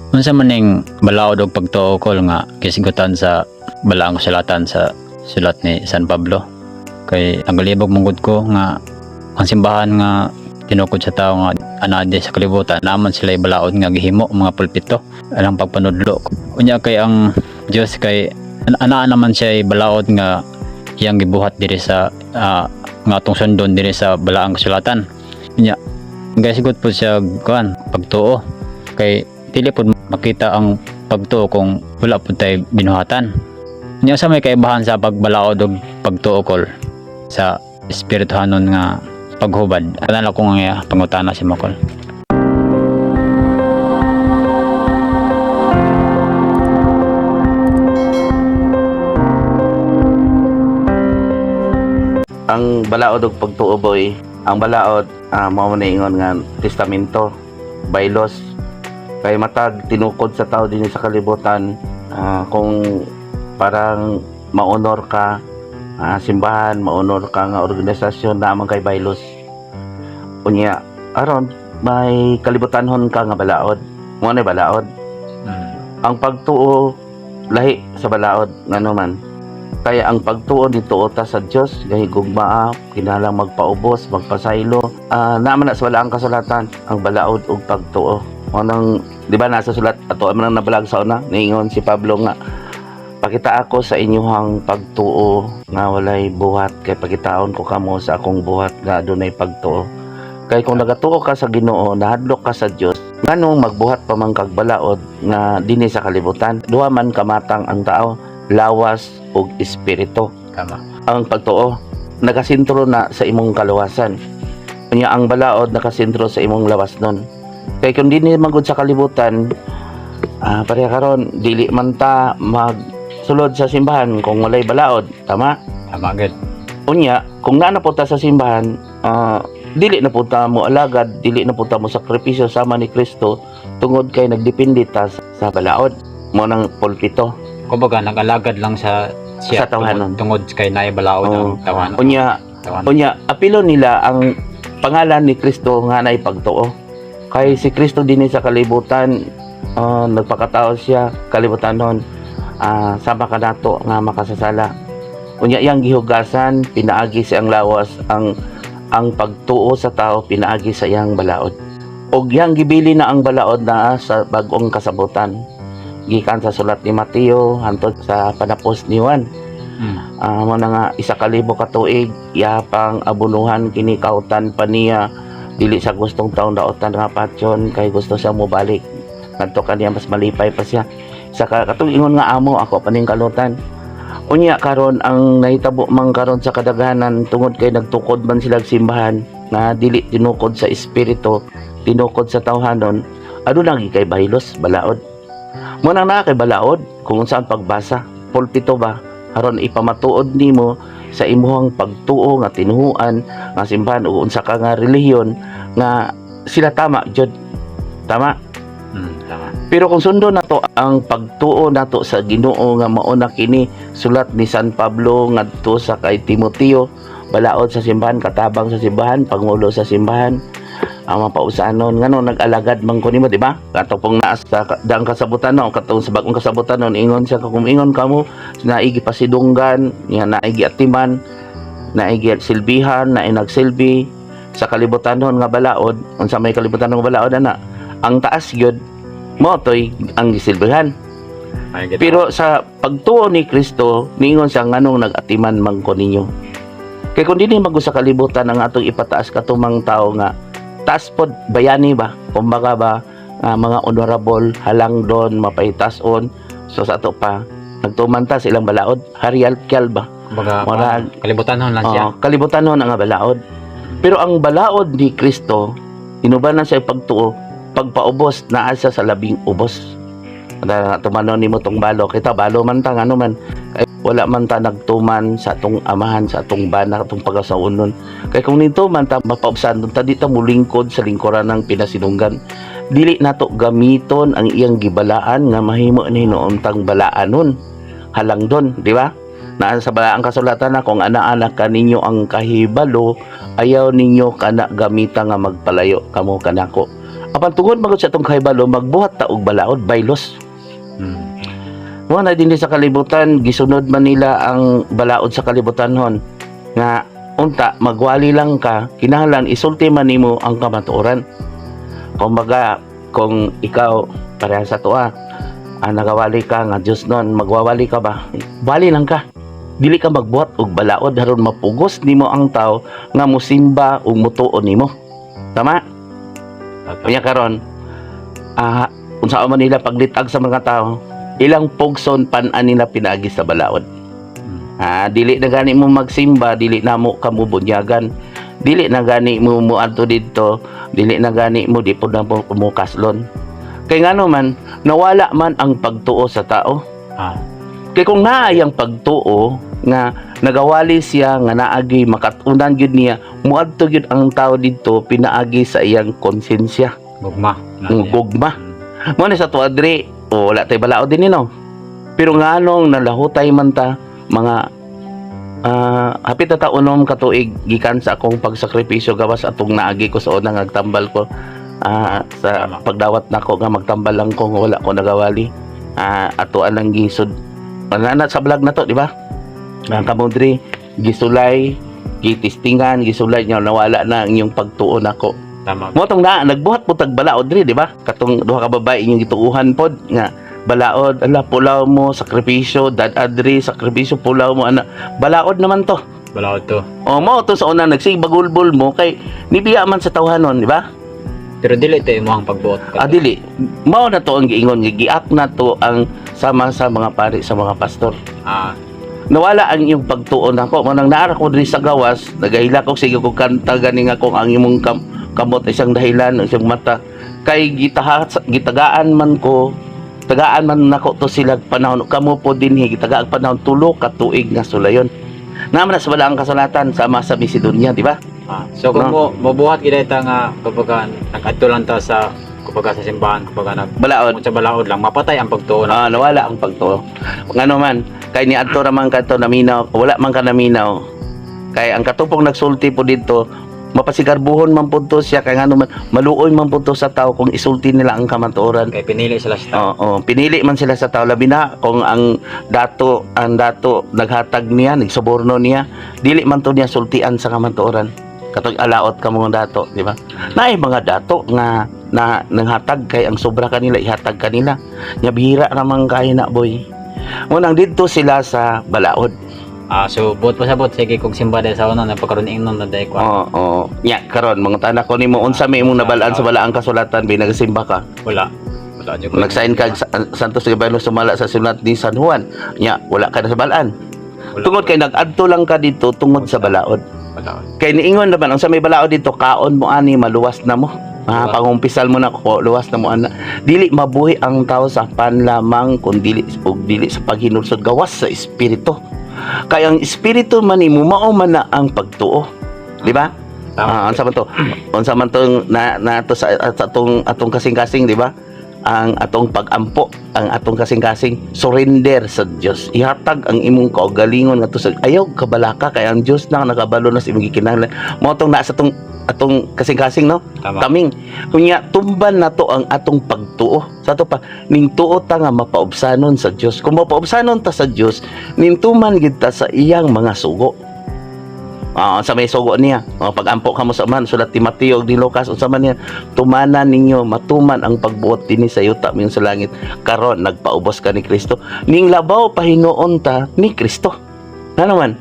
Unsa man ning balaod og pagtuo, Kol, nga kisgutan sa balaang kasulatan sa sulat ni San Pablo? Kay nagalibog man gud ko nga ang simbahan nga tinukod sa tao nga anade sa kalibutan, naman sila balaod nga gihimo mga pulpito alang pagpanudlo. Unya kay ang Dios kay anaa naman siya balaod nga iyang gibuhat diri sa nga atong sundon diri sa balaang kasulatan. Unya gasigot po siya kuan pagtuo, kay dili pod makita ang pagtuo kung wala pod tay binuhatan. Unya sa may kaibahan sa pagbalaod og pagtuo, Kol, sa espirituhanon nga paghubad? Kanala ko nga pangutana si Makol. Ang balaod og pagtuo, boy, ang balaod mao man ingon nga testamento, bylaws, kay matag tinukod sa tao dinhi sa kalibutan, kung parang maonor ka simbahan, maonor ka nga organisasyon, naa man kay bylaws. Unya aron may kalibutanhon ka nga balaod, mo na balaod. Ang pagtuo lahi sa balaod, ngano man kaya ang pagtuo dito ta sa Dios gahigugmaa, kinahanglang magpaubos, magpasaylo. Naa man na sa balaang kasulatan ang balaod ug pagtuo. Mo nang di ba nasa sulat ato man ang nabalag sa una, niingon si Pablo nga pakita ako sa inyuhang pagtuo nga walay buhat, kay pakitaon ko kamo sa akong buhat nga adunay pagtuo. Kay kung nagatuo ka sa Ginoo, nahadlok ka sa Dios, nganong magbuhat pa man kag balaod nga dinhi sa kalibutan? Duha man kamatang ang tao, lawas ug espiritu. Ang pagtuo nakasentro na sa imong kaluwasan. Unya ang balaod nakasentro sa imong lawas nun. Kay kung dinhi man gud sa kalibutan, pareha karon, dili man ta magsulod sa simbahan kung walay balaod, tama? Tama gid. Unya kung naa na po ta sa simbahan, dili na po ta mo alagad, dili na po ta mo sakripisyo sama ni Kristo tungod kay nagdepende ta sa balaod mo ng pulpito. Kumbaga nag-alagad lang sa siya Sa tawhanon. tungod, tungod kay naay balaod ang tawhanon. Unya Tawhanon. Unya, apilo nila ang pangalan ni Kristo nga naay pagtuo. Kay si Kristo dinhi sa kalibutan, nagpakatao siya kalibutan nun, sama kanato nga makasasala. Unya iyang gihugasan pinaagi sa iyang lawas ang pagtuo sa tao pinaagi sa iyang balaod. Og iyang gibili na ang balaod na sa bag-ong kasabutan. Gikan sa sulat ni Mateo hantod sa panapos ni Juan. Mo na nga 1,000 ka tuig yapang abunuhan kini, kautan pa niya, dili sa gustong taon daotan nga patyon, kay gusto siya mobalik ngadto kaniya, mas malipay pa siya sa katong ingon nga amo ako paning kalutan. Unya karon ang nahitabo man karon sa kadaghanan, tungod kay nagtukod man sila simbahan nga dili tinukod sa espiritu, tinukod sa tawhanon, aduna gi kay bylaws, balaod. Mo nang naa kay balaod kung saan pagbasa, pulpito ba, aron ipamatuod nimo sa imuhang pagtuo nga tinuhuan nga simbahan o unsa ka nga relihiyon nga sila tama jud, tama? Tama. Pero kung sundon nato ang pagtuo nato sa Ginoo nga mao na kini sulat ni San Pablo ngadto sa kay Timoteo, balaod sa simbahan, katabang sa simbahan, pangulo sa simbahan, ang mga pausanon, ngano nag-alagad man ko nimo, di ba? Kato pong naa sa daang kasabutan no, katong sa bagong kasabutan no, ingon siya, kung ingon kamo naigi pasidunggan nga naigi atiman, naigi silbihan, naigi nagsilbi sa kalibutanon nga balaod, unsa may kalibutan nga balaod ana, ang taas gyud mo toy ang gisilbihan. Ay, gid. Pero sa pagtuo ni Kristo, niingon siya nganong nag-atiman man ko ninyo. Kay kung dili man sa kalibutan ang atong ipataas katumang tao nga taas pod bayani ba, kumbaga ba nga mga honorable halangdon mapahitason, so sa ato pa nagtuman ta sa ilang balaod, hierarchical ba. Kumbaga kalibutan lang siya. Oo, kalibutan nun ang balaod. Pero ang balaod ni Kristo, inubanan sa pagtuo, pagpaubos, naa siya sa labing ubos. Na tumanon nimo tong balo, kita balo man ta, ano man. Kay wala man ta nagtuman sa atong amahan, sa atong bana, atong pagkasaunon. Kay kung nito man ta mapaubsan, ta di ta mulingkod sa lingkuran ng pinasinunggan. Dili nato gamiton ang iyang gibalaan nga mahimo ni noon tang balaanon. Halangdon, di ba? Naa sa balaang kasulatan na kung ana-anak ka ninyo ang kahibalo, ayaw ninyo kana gamita nga magpalayo kamo kanako. Apan tungod magud sa atong kahibalo, magbuhat ta og balaod, bylaws. Mo na din sa kalibutan, gisunod man nila ang balaod sa kalibutan hon nga unta magwali lang ka, kinahanglan isulti man nimo ang kamatuoran. Kumbaga, kung ikaw pareha sa tuwa, nagawali ka nga Diyos nun, magwawali ka ba? Wali lang ka. Dili ka magbuhat og balaod aron mapugos nimo ang tao nga musimba ug mutuo nimo. Tama? Unya karon, unsa man nila paglitag sa mga tao, ilang pugson pan-an nila pinaagi sa balaod. Dili na gani mo magsimba, dili na mo kamo bunyagan. Dili na gani mo muadto didto, dili na gani mo di pud na mo mukaslon. Kay ngano man, nawala man ang pagtuo sa tao. Kay kung naay ang pagtuo nga nagawali siya nga naagi makatunan gyud niya, muadto gyud ang tao didto pinaagi sa iyang konsensya, Gugma. ng gugma. Mo ni sa tuwa diri, o wala tay balaod din no. Pero nganong nalahutay man ta mga hapit na ta 6 ka tuig gikan sa akong pagsakripisyo gawas atong naagi ko sa unang nagtambal ko sa pagdawat nako nga magtambal lang ko nga wala ko nagawali, ato ang gisud wala na sa vlog na to, di ba? Ang kamudri gisulay, gitistingan, gisulay niya, nawala na ang inyong pagtuo nako. Mo tong na nagbuhat po tag balaod diri, di ba? Katong duha ka babae inyong gituuhan pod nga balaod, ala, pulaw mo sakripisyo, dad adri sakripisyo, pulaw mo ana, balaod naman to. Balaod to. O mo to sa una nagsig bagulbol mo kay nibiya man sa tawhanon, di ba? Pero dili ito imong pagbuot. Ah, dili mao na to ang giingon nga giak na to ang sama sa mga pari, sa mga pastor. Nawala ang iyong pagtuon nako mo nang naara ko diri sa gawas, nagahila ko, sige ko kanta gani nga kung ang imong kamot isang dahilan, isang mata, kay gitaha, gitagaan man ko, tagaan man nako to sila panahon kamo po dinhi, gitagaan panahon 3 ka tuig nga sulayon naman na sa balaang kasulatan sama sa Macedonia, di ba? So kung No. mo mabuhat gid ta nga kumbaga nag-adto lang ta sa kumbaga sa simbahan, kumbaga nag Balaod. sa balaod lang, mapatay ang pagtuo na. Ah, nawala ang pagtuo. Ngano man, kay ni adto ra man kadto naminaw, wala man ka naminaw. Kay ang katupong nagsulti po dito, mapasigarbuhon man pud to siya kay ngano man maluoy man pud to sa tao kung isulti nila ang kamatuoran. Kay pinili sila sa tao. Oo, pinili man sila sa tao, labi na kung ang dato naghatag niya, nagsuborno niya, dili man to niya sultian sa kamatuoran. Katong alaot ka mga dato, di ba? Naay mga dato nga na nanghatag kay ang sobra kanila ihatag kanila. Nya bihira ramang kay na, boy. Munang didto sila sa balaod. So buot pa sa buot sige kog simba dahil sa una nagpakaroon ingnon na dahil ko. Oo, oo. Nya karon mga tanak ko nimo, unsa may imong nabalaan sa balaang kasulatan bi nagasimba ka? Wala. Wala jud ko. Nagsign ka sa Santos Gabriel sumala sa sulat ni San Juan. Nya wala ka na sa balaan. Wala. Tungod kay nag-adto lang ka dito tungod sa balaod. Balaod. Kay niingon naman ang sa may balaod dito, kaon mo ani maluwas na mo. Ah, Luwas. pangumpisal mo na ko, luwas na mo ana. Dili mabuhi ang tao sa pan lamang kun dili og dili sa paghinulsod gawas sa espiritu. Kay ang espiritu man nimo mao man na ang pagtuo. Di ba? Tama. Ah, unsa man to? Unsa man tong na, na to sa atong atong kasing-kasing, di ba? Ang atong pagampo, ang atong kasing-kasing, surrender sa Dios. Ihatag ang imong kaugalingon ngadto sa ayaw kabalaka kay ang Dios na nakabalo na sa imong gikinahanglan. Mao tong naa sa atong atong kasing-kasing, no? Tama. Kaming kunya tumban na to ang atong pagtuo. Sa ato pa ning tuo ta nga mapaubsanon sa Dios. Kung mapaubsanon ta sa Dios, nintuman gid ta sa iyang mga sugo. Sa may sugo niya. Oh, pag-ampo kamo sa man sulat ni Mateo ug ni Lucas, unsa man niya, tumanan ninyo matuman ang pagbuot dinhi sa yuta mayon sa langit. Karon nagpaubos ka ni Kristo. Ning labaw pahinuon ta ni Kristo. Ngano man?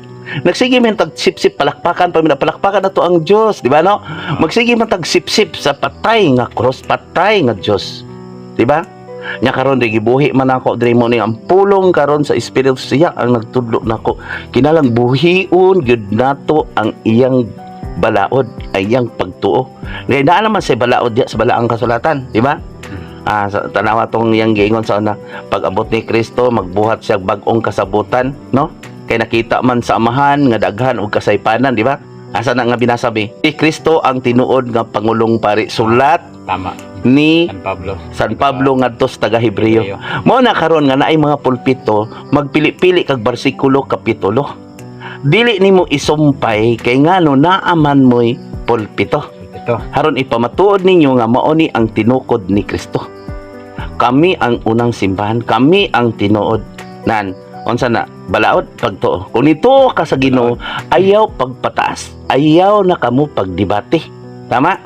Nagsige man tag sip-sip palakpakan pa palakpakan na to ang Dios, di ba no? Magsige man tag sip-sip sa patay nga cross, patay nga Dios. Di ba? Nya karon di gibuhi man ako diri mo ni ang pulong karon sa espiritu siya ang nagtudlo nako. Kinalang buhion gyud nato ang iyang balaod, ay iyang pagtuo. Kay naa naman sa balaod diya sa balaang kasulatan, di ba? Sa tanawa tong iyang giingon sa una, pag-abot ni Kristo magbuhat siya bag-ong kasabutan, no? Kay nakita man sa Amahan nga daghan og kasaypanan, di ba? Asa na nga binasabi? Si Kristo ang tinuod nga pangulong pari, sulat Tama. ni San Pablo. San Pablo ngadto sa taga Hebreo. Mao na karon nga naay mga pulpito, magpili-pili kag bersikulo, kapitulo. Dili nimo isumpay kay ngano naaman mo'y pulpito. Pulpito. Kristo. Haron ipamatuod ninyo nga mao ni ang tinukod ni Kristo. Kami ang unang simbahan, kami ang tinuod. Nan, unsa na? Balaod pagtuo. Kung nituo ka sa Ginoo, ayaw pagpataas, ayaw na kamo pagdebate. Tama?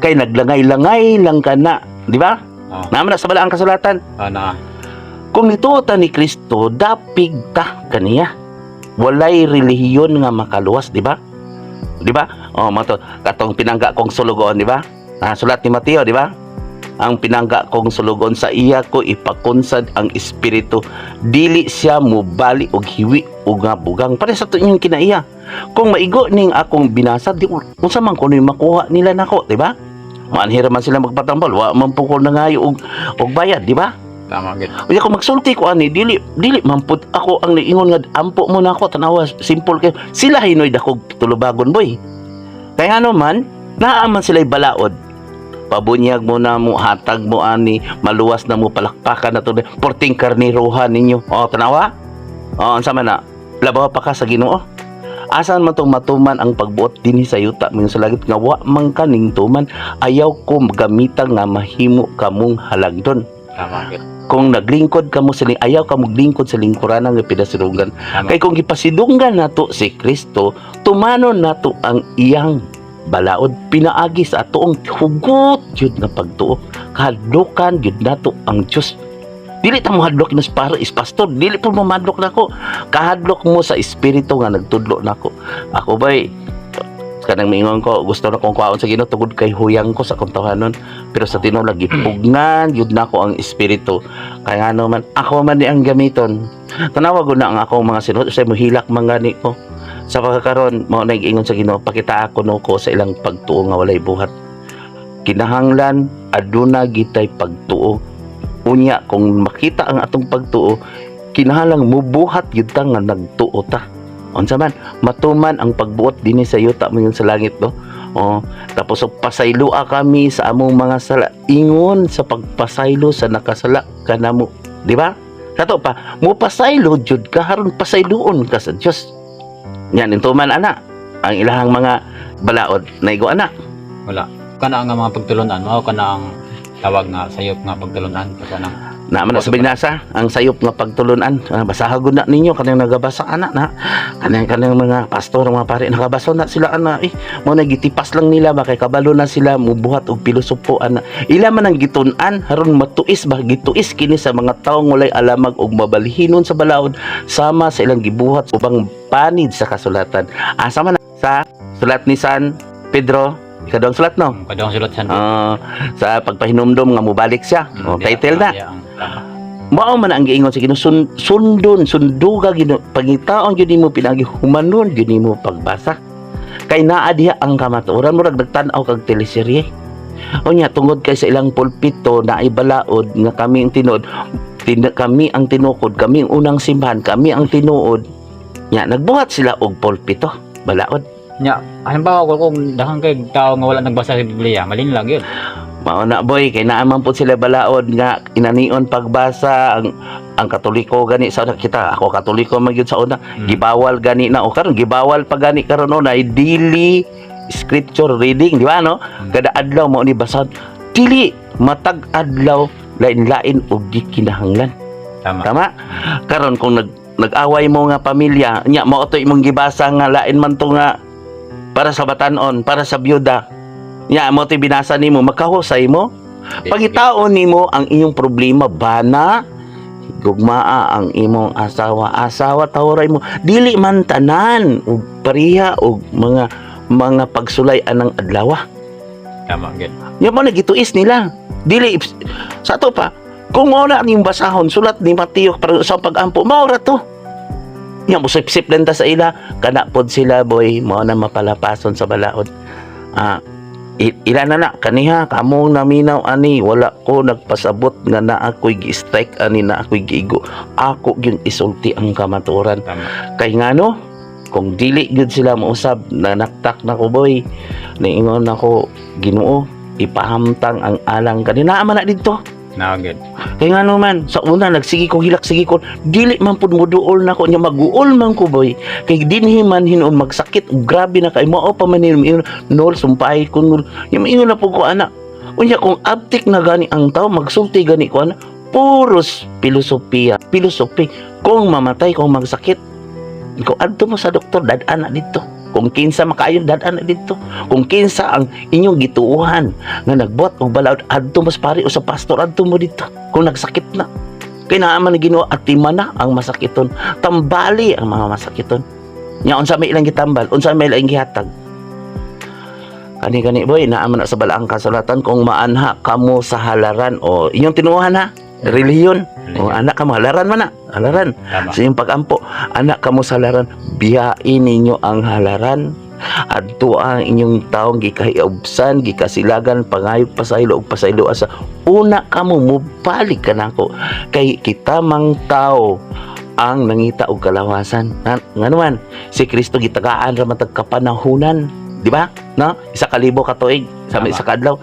Kay naglangay-langay lang ka na, di ba? Oh. Naman na sa balaang kasulatan. Ah, na. Kung nituo ta ni Kristo, dapig ta kaniya. Walay relihiyon nga makaluwas, di ba? Di ba? Oh, mato katong pinangga kong sulugoon, di ba? Ah, sulat ni Mateo, di ba? Ang pinangga kong sulugoon, sa iya ko ipakunsad ang espiritu, dili siya mubali og hiwi og nga bugang. Pare sa to inyong kinaiya. Kung maigo ning akong binasa, di unsa man kuno makuha nila nako, di ba? Manhira man sila magpatambal, wa man po ko nangayo og bayad, di ba? Tama gid. Unya kung magsulti ko ani, dili dili man pud ako ang niingon nga ampo mo na ako, tanawa, simple kayo. Sila hinoy dakog tulubagon, boy. Kaya ano man, naa man sila'y balaod. Pabunyag mo na mo, hatag mo ani, maluwas na mo, palakpakan na to. Porting karniruhan ninyo. O, tanawa? O, unsa man na? Labaw pa ka sa Ginoo. Asan man tong matuman ang pagbuot dinhi sa yuta mingon sa langit nga wa man kaning tuman, ayaw ko gamitan nga mahimo kamong halagdon. Tama gid. Kung naglingkod kamo sa ayaw ka maglingkod sa lingkuranan nga pinasidunggan. Tama. Kay kung gipasidunggan nato si Kristo, tumanon nato ang iyang balaod pinaagi sa atoong hugot jud nga pagtuo. Kahadlokan jud nato ang Dios. Dili ta mohadlok mas para is pastor, dili po mamadlok nako. Kahadlok mo sa espiritu nga nagtudlo nako. Ako bay kanang miingon ko, gusto na kong kuhaon sa Ginoo tungod kay huyang ko sa akong tawhanon, pero sa tinuod gipugnan jud nako ang espiritu. Kaya ano man, ako man ni ang gamiton. Tanawa gud na ang akong mga sinuot sa mohilak man gani ko. Sa pagkakaron mao na ingon sa Ginoo, pakita ako no ko sa ilang pagtuo nga walay buhat. Kinahanglan aduna gitay pagtuo. Unya kung makita ang atong pagtuo, kinahanglan mubuhat gyud ta nga nagtuo ta. Unsa man matuman ang pagbuot dinhi sa yuta mo sa langit, no? Oh, tapos og pasayloa kami sa among mga sala ingon sa pagpasaylo sa nakasala kanamo, di ba? Kato pa mo pasaylo jud ka haron pasayloon ka sa Dios. Yan intuman ana ang ilahang mga balaod, naigo ana. Wala. Kana nga mga pagtulunan, mao kana ang tawag nga sayop nga pagtulunan kanang Na man na sa binasa ang sayop nga pagtulunan. Ah, basaha gud na ninyo kanang nagabasa ana na kanang kanang mga pastor, mga pare, nakabasa na sila ana eh. Mo na gitipas lang nila ba kay kabalo na sila mubuhat og pilosopo ana. Ila man ang gitun-an haron matuis ba, gituis kini sa mga tawo walay alamag og mabalhinon sa balaod sama sa ilang gibuhat ubang panid sa kasulatan. Asa man na sa sulat ni San Pedro, ikaduhang sulat, no? Kadong sulat sa Ah, sa pagpahinumdom nga mobalik siya. Oh, title na. Diya ang tama. Mao man ang giingon sa Ginoo, sundon, sunduga Ginoo, pangitaon gyud nimo pinagi humanon gyud nimo pagbasa. Kay naa diha ang kamatuoran, murag nagtan-aw kag teleserye. Unya tungod kay sa ilang pulpito naay balaod nga kami ang tinuod, kami ang tinukod, kami ang unang simbahan, kami ang tinuod. Nya nagbuhat sila og pulpito, balaod. Nya, halimbawa ko kung daghan kay tao nga wala nagbasa sa Biblia, malin lang yun. Mao na, boy, kay naa man pud sila balaod nga inanion pagbasa ang Katoliko gani sa una kita, ako Katoliko man gyud sa una. Gibawal gani na o karon, gibawal pa gani karon no, na daily scripture reading, di ba, no? Kada adlaw mao ni basahon. Dili matag adlaw lain-lain og gikinahanglan. Tama. Tama? Karon kung nag-away mo nga pamilya, nya mao to imong gibasa nga lain man to nga para sa batanon, para sa byuda. Nya mo to binasa nimo, makahusay mo. Pangitaon nimo ang inyong problema, bana gugmaa ang imong asawa, asawa tawray mo. Dili man tanan ug pareha og mga pagsulay anang adlaw. Tama gyud. Nya mo nagituis nila. Dili sa ato pa kung wala ning basahon sulat ni Mateo para sa pag-ampo, mao ra to. Nya mo sip-sip lang ta sa ila, kana pod sila, boy, mao na mapalapason sa balaod. Ah, ila na na kaniha kamong naminaw ani, wala ko nagpasabot nga naa ko'y gi-strike ani, naa ko'y giigo. Ako gyud isulti ang kamatuoran. Tama. Kay ngano kung dili gyud sila mausab, nanaktak na ko, boy. Niingon ako, "Ginoo, ipahamtang ang alang kanina man na didto." Naa gyud. Kay nga naman, sa una, nagsige ko hilak, sige ko, dili man pud moduol na ko, nya maguol man ko, boy. Kay dinhi man hinuon magsakit, ug grabe na kay mao pa man hinuon, nol, sumpay ko, nol. Nya maingon na pud ko, ana. Unya kung abtik na gani ang tao, magsulti gani ko, ana, puros filosofiya, filosofi. Kung mamatay, kung magsakit, ikaw adto mo sa doktor, dad-an na dito. Kung kinsa makaayo, dad-an na dito. Kung kinsa ang inyong gituohan nga nagbuhat og balaod, adto mo sa pari o sa pastor, adto mo dito. Kung nagsakit na. Kay naa man Ginoo, atima na ang masakiton. Tambali ang mga masakiton. Nya unsa may ilang gitambal, unsa may ilang gihatag. Kani kani, boy, naa man na sa balaang kasulatan kung maanha kamo sa halaran o inyong tinuohan ha, relihiyon. O anak kamo halaran man na, halaran. Tama. Sa inyong pag-ampo, anak kamo sa halaran, biyain ninyo ang halaran. Adto ang inyong taong gikahiubsan, gikasilagan, pangayog pasaylo ug pasaylo asa. Una kamo mobalik kanako kay kita mang tao ang nangita og kalawasan. Ngano man, si Kristo gitagaan ra man tag kapanahunan, di ba? No? 1,000 ka tuig sa Tama. isa ka adlaw.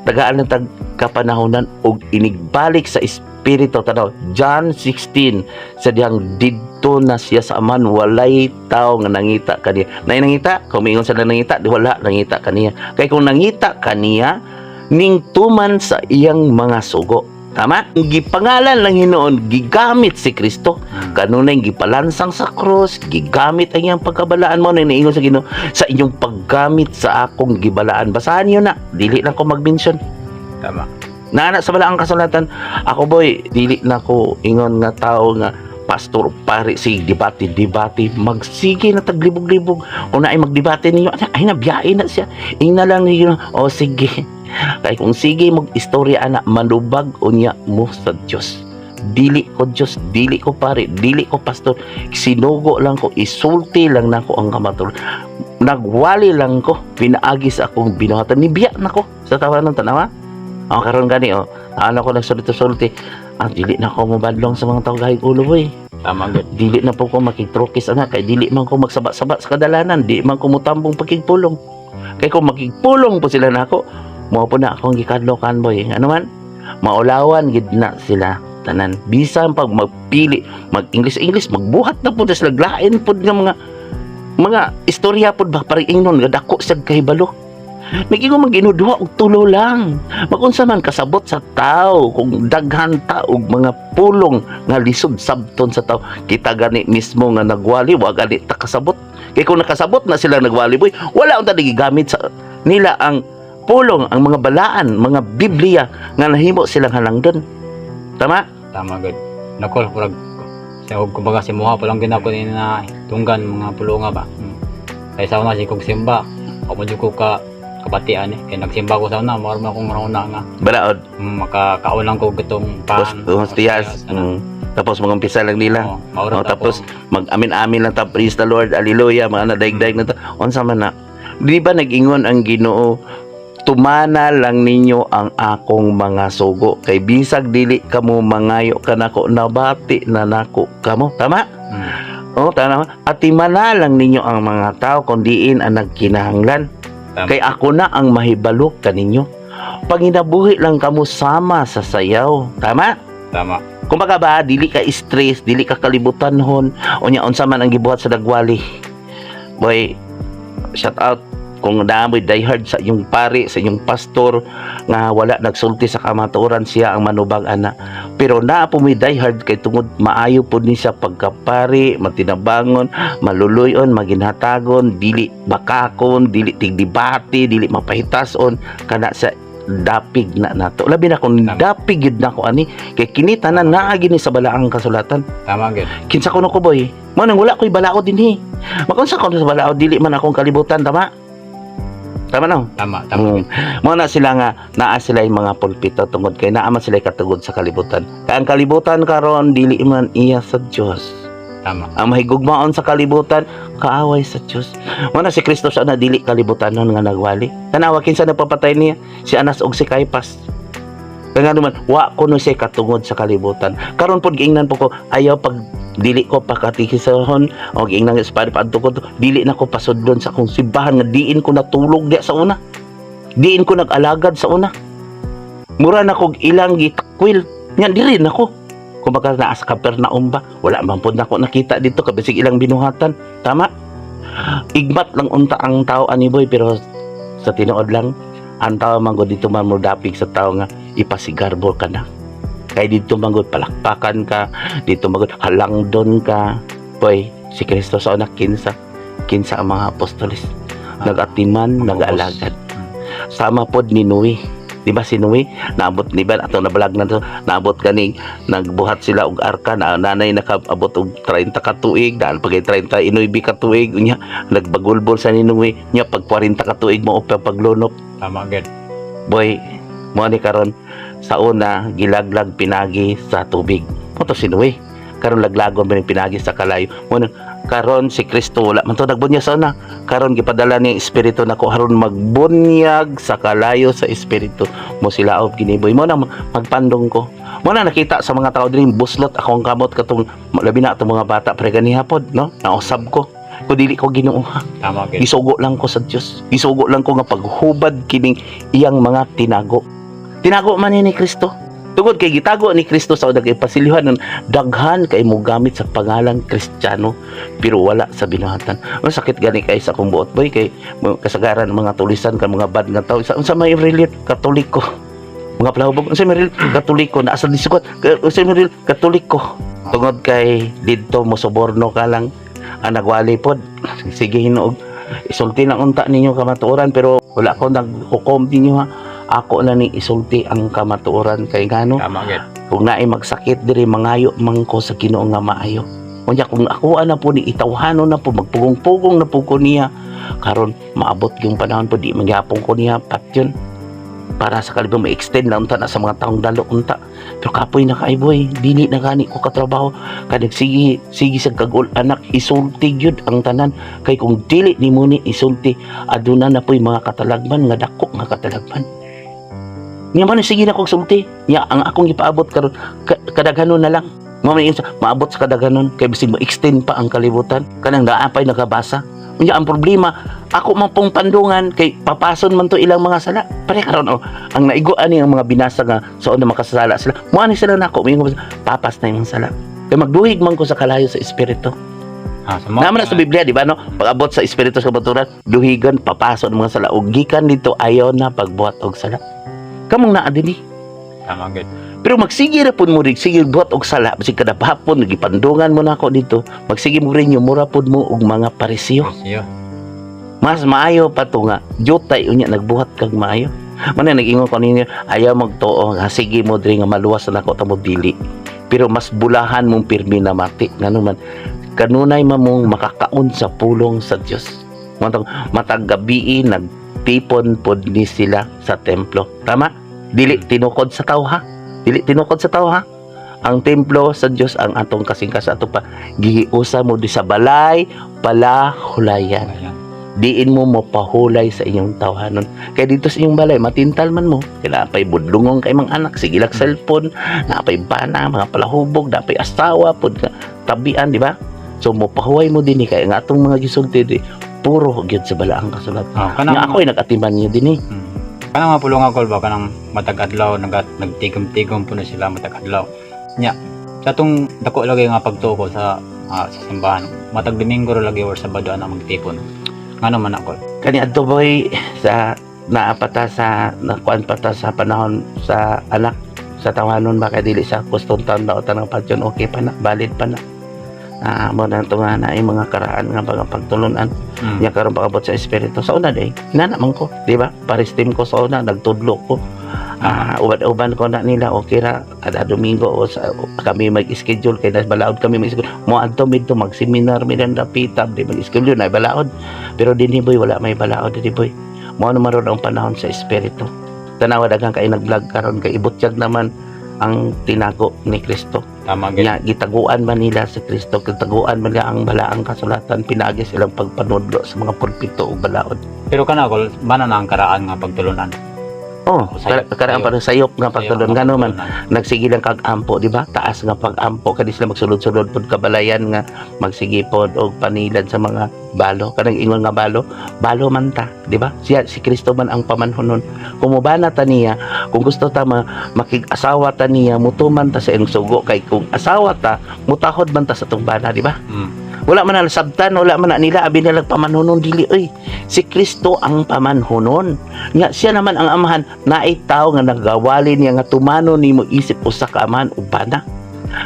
Tagaan ng tag kapanahunan og inigbalik sa espiritu, tanaw John 16 sa dihang didto na siya sa Aman, walay tao nga nangita kaniya. Nay nangita, kung miingon sa nangita, di wala nangita kaniya. Kay kung nangita kaniya, ning tuman sa iyang mga sugo. Tama? Gipangalan lang hinuon, gigamit si Kristo. Kanunay gipalansang sa krus, gigamit ang iyang pagkabalaan mo nang niingon sa Ginoo sa inyong paggamit sa akong gibalaan. Basahan niyo na, dili lang ko mag-mention. Tama. Naana sa balaang kasulatan, ako, boy, dili na ko ingon nga tao nga pastor, pare, sige, debate, debate, magsige na taglibog-libog. Kung naay magdebate ninyo, ay nabiyain na siya. Ingna lang ninyo, o sige. Kay kung sige mag-istorya ana, manubag unya mo sa Dios. Dili ko Dios, dili ko pare, dili ko pastor. Sinugo lang ko, isulti lang nako ang kamatuoran. Nagwali lang ko, pinaagi sa akong binuhatan. Nibiya na ko sa tawa ng tanawa. Ang karon gani oh, ano ko nagsulti-sulti. Ah, dili na ako mabadlong sa mga tao gahig ulo, boy. Tama gyud. Dili na po ko makigtrokis ana kay dili man ko magsaba-saba sa kadalanan, di man ko mutambong pakigpulong. Kay kung makigpulong po sila nako, mao po na akong gikadlokan, boy. Ano man? Maulawan gid na sila tanan. Bisan pag magpili, mag English English, magbuhat na pud sila lain pud nga mga istorya pud ba parang ingnon nga dako sad kahibalo. Nag-ingon man ginuduha og tulo lang. Magunsa man kasabot sa tao kung daghan ta og mga pulong nga lisod sabton sa tao. Kita gani mismo nga nagwali, wa gani ta kasabot. Kay kung nakasabot na sila nagwali, boy, wala unta gigamit sa nila ang pulong, ang mga balaan, mga Biblia nga nahimo silang halangdon. Tama? Tama gyud. Nako, murag sa og kumbaga si muha pa lang ginako ni na tunggan mga pulunga ba. Kay sa una si kog simba, ako mo ko ka kabatian eh. Kay nagsimba ko sa una, mao man akong una nga Balaod. Makakaon lang ko gitong pan. Hostiyas. Ana. Tapos magumpisa lang nila. Oo, maura Oh, ta tapos akong- mag-amin-amin lang ta, praise the Lord, hallelujah, mga nadaig-daig na ta. Unsa man na? Di ba nag-ingon ang Ginoo, tumana lang ninyo ang akong mga sugo kay bisag dili kamo mangayo kanako, nabati na nako kamo. Tama? Mm. Oh, tama. At timana lang ninyo ang mga tao kung diin ang nagkinahanglan. Tama. Kay ako na ang mahibalo kaninyo. Panginabuhi lang kamo sama sa sayaw. Tama? Tama. Kumbaga ba, dili ka stress, dili ka kalibutanhon, unya unsa man ang gibuhat sa nagwali. Boy, shout out kung naamoy diehard sa inyong pari, sa inyong pastor nga wala nagsulti sa kamatuoran, siya ang manubag ana. Pero naa po may diehard kay tungod maayo po ni siya pagkapari, matinabangon, maluluyon, maginhatagon, dili bakakon, dili tigdebate, dili mapahitason kana sa dapig na nato. Labi na kung Tama. dapig gyud nako ani kay kini tanan naa gini sa balaang kasulatan. Tama gyud. Kinsa kuno ko, boy? Mo nang wala ko'y balaod dinhi. Makunsa ko sa balaod, dili man akong kalibutan, tama? Tama no? Tama, tama. Mo na sila nga naa sila yung mga pulpito tungod kay naa man sila katugod sa kalibutan. Kay ang kalibutan karon dili man iya sa Dios. Tama. Ang mahigugmaon sa kalibutan kaaway sa Dios. Mo na si Kristo sa na dili kalibutan nun nga nagwali. Tanawa kinsa nagpapatay niya, si Anas og si Caipas. Kaya nga naman, wa ko no siya katungod sa kalibutan. Karon pod giingnan po ko, ayaw pag dili ko pakatikisahon o giingnan sa padre padto ko, dili na ko pasudlon sa akong simbahan nga diin ko natulog diya sa una. Diin ko nag-alagad sa una. Mura na kog ilang gitakwil. Nya diri na ko. Kumbaga naa sa Capernaum ba? Wala man pod nako nakita dito kabisig ilang binuhatan. Tama? Igmat lang unta ang tao ani, boy, pero sa tinuod lang ang tao man gud dito man mo dapig sa tao nga ipasigarbo ka na. Kay dito man gud palakpakan ka, dito man gud halangdon ka. Boy, si Kristo sa una, kinsa kinsa ang mga apostoles nagatiman, Mga nag-alagad. Sama pod ni Noe. Di ba si Noe? Naabot ni ba ato na vlog na to, naabot kaning nagbuhat sila og arka na nanay nakaabot og 30 ka tuig, dahil pag 39 ka tuig unya nagbagulbol sa ni Noe nya pag 40 ka tuig mo pa paglunok. Tama gid. Boy, mo ni karon sa una gilaglag pinagi sa tubig. Mo to si Noe. Karon laglagon ba ni pinagi sa kalayo. Mo karon si Kristo wala man to nagbunyag sa una. Karon gipadala niya ang espiritu nako aron magbunyag sa kalayo sa espiritu. Mo sila og kini, boy. Mo na magpandong ko. Mo na nakita sa mga tao diri buslot akong kamot katong labi na atong mga bata pre ganiha pod, no? Nausab ko. Kung dili ko Ginoo, Tama gid. gisugo lang ko sa Dios. Gisugo lang ko nga paghubad kining iyang mga tinago. Tinago man ni Kristo. Tungod kay gitago ni Kristo sa unang ipasilyohan ng daghan kay mo gamit sa pangalang Kristiyano pero wala sa binuhatan. Ang sakit gani kay sa akong buot, boy, kay kasagaran mga tulisan ka mga bad nga tao. Sa may relate Katoliko. Mga palahubog, unsa may relate Katoliko na asa disukot. Unsa may relate Katoliko. Tungod kay didto mo suborno ka lang ang nagwali pod. Sige hinuog. Isulti lang unta ninyo kamatuoran pero wala ko naghukom ninyo ha. Ako na ning isulti ang kamatuoran kay ngano Tama gid. Kung naay magsakit diri, mangayo man ko sa Ginoo nga maayo. Unya kung ako na po ni itawhanon na po, magpugong-pugong na po ko niya karon, maabot yung panahon po di magyapon ko niya patyon para sa kalibang ma-extend lang unta na sa mga taong dalo unta. Pero kapoy na kay, boy, dili na gani ko katrabaho kay nagsige sige sa kagul anak. Isulti gyud ang tanan kay kung dili nimo ni isulti, aduna na po'y mga katalagman nga dako nga katalagman niya man. Sige na kog sulti niya ang akong ipaabot karon kadaghanon na lang mo man insa maabot sa kadaghanon kay bisig ma-extend pa ang kalibutan kanang naa pa'y nakabasa. Unya ang problema ako man pong pandungan kay papason man to ilang mga sala pare karon oh, ang naigo ani ang mga binasa nga sa una makasala sila mo ani sila nako moingon papas na imong sala kay magduhig man ko sa kalayo sa espiritu. Ah, sa mga Naman na sa Biblia, di ba, no? Pag-abot sa espiritu sa kamatuoran, duhigan, papaso ng mga sala. Ug gikan dito, ayaw na pagbuhat og sala. Kamong naa dinhi. Tama gid. Pero magsige ra pud mo rin, sige buhat og sala, bisig kada hapon gipandungan mo na ako dito, magsige mo rin mura pud mo og mga Pariseo. Siyo. Mas maayo pa to nga, jutay unya nagbuhat kag maayo. Man nag-ingon ko ninyo, ayaw magtuo nga sige mo diri nga maluwas na nako tamo dili. Pero mas bulahan mong pirmi na mati ngano man kanunay man mong makakaon sa pulong sa Dios. Matag matag gabii nagtipon pod ni sila sa templo. Tama? Dili tinukod sa tao ha. Dili tinukod sa tao ha. Ang templo sa Dios ang atong kasingkasa ato pa gihiusa mo di sa balay palahulayan. Ayan. Diin mo mapahulay sa inyong tawhanon. Kaya dito sa inyong balay, matintal man mo. Kaya napay budlungong kay mga anak, sige lang cellphone, napay bana, mga palahubog, napay asawa, pud ka, tabian, di ba? So mopahuway mo din eh, kaya nga atong mga gisulti di, puro gyud sa balaang kasulatan. Ah, kanang Nga ako ay nag-atiman niyo din eh. Kanang mga pulong ako ba kanang matag adlaw nagtigom-tigom po na sila matag adlaw. Nya sa atong dako lagi nga pagtuo ko sa simbahan matag Domingo ra lagi or Sabado ana magtipon. Ngano man ako? Kani adto, boy, sa naapata sa nakuan pata sa panahon sa anak sa tawanon ba kay dili sa kuston taon na ng patyon, okay pa na, valid pa na. Ah, mo na to nga na ay mga karaan nga mga pagtulunan. Nya karon pag-abot sa espiritu sa una day inana man ko, di ba? Paris team ko sa una, nagtudlo ko. Ah, uban-uban ko na nila, okay ra kada Domingo o sa, o kami mag-schedule kay nas balaod kami mag-schedule mo adto midto mag-seminar mi dan dapita di mag-schedule na balaod. Pero dinhi, boy, wala may balaod dinhi, boy. Mo ano maron ang panahon sa espiritu. Tanawa daghan kay nag-vlog karon kay ibutyag naman ang tinago ni Kristo. Tama gid. Nga gitaguan man nila si Kristo, gitaguan man nila ang balaang kasulatan pinaagi silang pagpanudlo sa mga pulpito o balaod. Pero kana ko mana na ang karaan nga pagtulunan. Oh, Sayop, karaan sayop. Pa sayop nga pagtulon, ngano man pagtulunan. Nagsige lang kag ampo, di ba? Taas nga pag-ampo kadi sila magsulod-sulod pod kabalayan nga magsige pod og panilad sa mga balo, kanang ingon nga balo, balo man ta, di ba? Siya si Kristo man ang pamanhonon. Kung mubana ta niya, kung gusto ta makig-asawa ta niya, mutuman ta sa iyang sugo, kay kung asawa ta, mutahod man ta sa tong bana, di ba? Wala man na sabtan, wala man na nila abi nila pamanhonon, dili oy. Si Kristo ang pamanhonon. Nga siya naman ang amahan, naay tao nga nagawali niya nga tumano nimo isip usa ka amahan ug bana.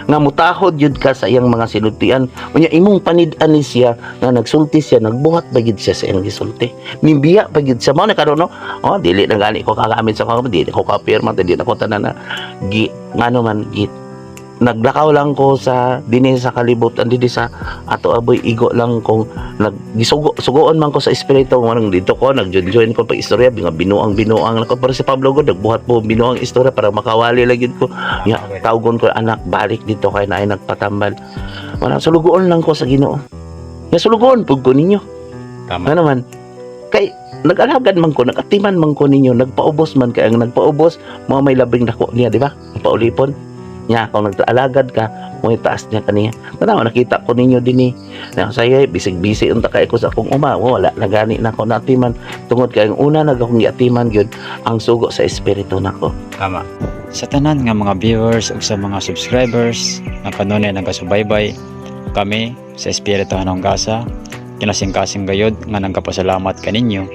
Nga mutahod yun ka sa iyang mga sinultian. Unya imong panid-an ni siya nga nagsulti siya, nagbuhat ba gyud siya sa iyang gisulti. Mimbiya pa gyud siya mao na karon, no. Oh, dili na gani ko kagamit sa ko, dili ko kapirma, dili na ko tanan na gi ngano man gi naglakaw lang ko sa dinhi sa kalibutan, dinhi sa ato aboy, igo lang kung naggisugo sugoon man ko sa espiritu nga dito ko nag-join ko pag istorya nga binuang binuang ko para si Pablo ko nagbuhat po binuang istorya para makawali lang gyud ko ya. Tawgon ko, "Anak, balik dito kay naay nagpatambal." Wala, sulugoon lang ko sa Ginoo nga sulugoon pug ko ninyo. Ano man kay nag-alagad man ko, nag-atiman man ko ninyo, nagpaubos man, kay ang nagpaubos mo may labing dako niya, di ba? Ang paulipon niya, kung nag-alagad ka mo taas niya kaniya. Tanaw, nakita ko ninyo dinhi na saya bisig-bisi unta kay ko sa akong uma, wala na gani na ako natiman tungod kay ang una nag akong giatiman gyud ang sugo sa espiritu nako. Tama. Sa tanan nga mga viewers ug sa mga subscribers nga kanunay nagasubaybay, kami sa Espiritu Hanong Gasa kinasingkasing gayod nga nagapasalamat kaninyo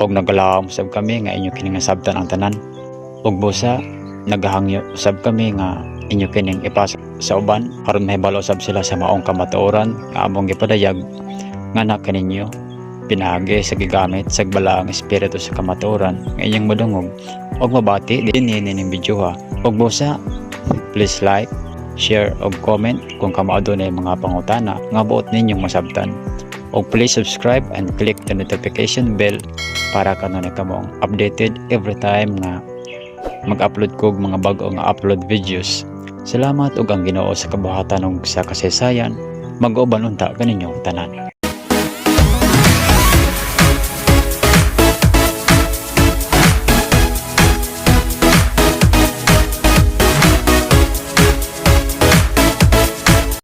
ug nagalahom usab kami nga inyo kining nasabtan ang tanan. Ug busa nagahangyo usab kami nga inyo kining ipasa sa uban aron mahibalo usab sila sa maong kamatuoran nga among gipadayag nga na kaninyo pinaagi sa gigamit sa balaang espiritu sa kamatuoran nga inyong madungog og mabati dinhi nining video ha. Ug busa please like, share og comment kung kamo adunay mga pangutana nga buot ninyong masabtan. Ug please subscribe and click the notification bell para kanunay kamong updated every time nga mag-upload ko og mga bag-o nga upload videos. Salamat ug ang Ginoo sa kabuhatan ug sa kasaysayan mag-uban unta kaninyong tanan.